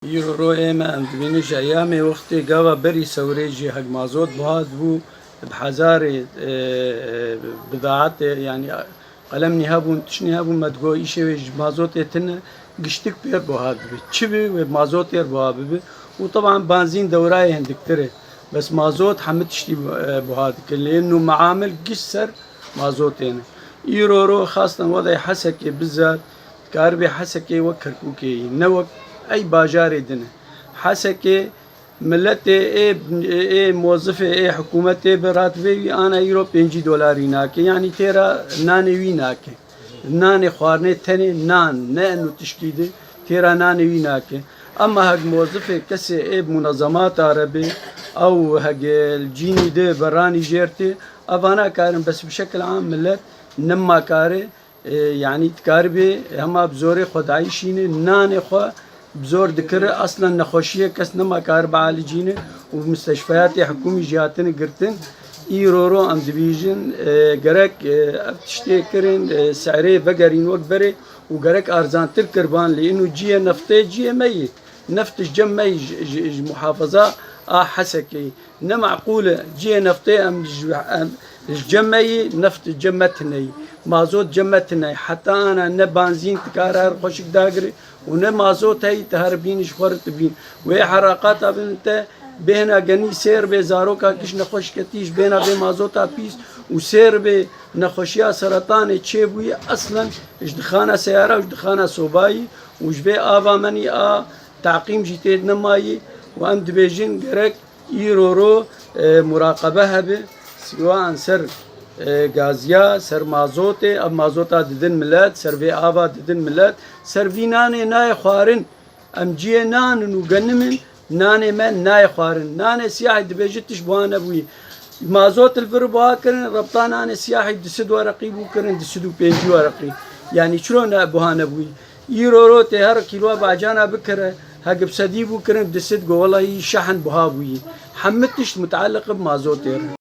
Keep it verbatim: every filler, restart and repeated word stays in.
Îro ro ê me em dibînin ji eyamê wextê gava berî sewrê jî heg mazot buha dibû, bi hezarê, e, e, bidaetê, yanî qelemnî hebûn, tiştnî hebûn, me digot îşê wê ji mazotê tune giştik pê buha dibe. Çi bi wê mazotê buha bibe? Û teban banzîn dewrayê hindiktir e. Bes mazot hemî tiştî, e, buha dike. Lê nû meamil giş ser mazotê ne. Îro ro xastan wedayê Hesekê bizar, dikaribê Hesekê wek Kerkûkê yî, ne wek ey bajarê din e. Hesekê miletê ê, ê mozifê ê hikûmetê bi rativê wî ana îro pêncî dolarî nake. Yanî têra nanê wî nake. Nanê xwarinê tenê nan, ne eno tişkî di, têra nanê wî nake. Ema heg mozifê kesê ê munezemata re bê, ew heg li cînî di beranî jêr tê, eva nakarin, bes bi şekil am milet nema kare, e, yanî dikaribê hema bi zorê xwe dayîşîne, nanê xwe bi zor dikire, aslen nexweşiyê kes nema karibe alicîne û musteşfeyatê hikûmî jî hatine girtin. Îro ro em dibîjin, e, gerek, e, ev tiştê kirin, e, serê vegerîn wek berê û gerek arzantir kirban lê ino ciyê neftê ciyê me yî. Neft ji cem me yî, ji, ji, ji muhafaza a Hesekê yî. Ne meqûl e ciyê neftê em ji, em ji cem me yî, neft ji cem me tune yî. Mazot cem me tune yî. Heta ana ne banzîn dikare her xweşik dagire û ne mazot heyî te her bîn ji xwe re dibîn. Wê heraqata bin te bêhna genî sêr bê, zaroka giş nexweş ketî ji bêhna vê mazota pîs û sêr bê nexweşiya seretanê çêbûyî, aslen ji dixana seyara û ji dixana sobayî û ji vê ava menî a taqîm jî tê nemayî û em dibêjin gerek îro ro, e, muraqebe hebe, sîwa an ser, e, gaziya, ser mazotê, ev mazota didin milet, ser vê ava didin milet, ser vî nanê nayê xwarin. Em ciyê nan in û genim in, nanê me nayê xwarin. Nanê siyahî dibêje tişt buha nebûyî. Mazot li vir buha kirin, rebta nanê siyahî du sed wereqî bû kirin, du sed û pêncî wereqî. Yanî çiro ne buha nebûyî? Îro ro tê her kîloa bacana bikire, hege bi sedî bû kirin, du sed go welahî şehn buha bûyî. Hemî tişt muteleq bi mazotê re.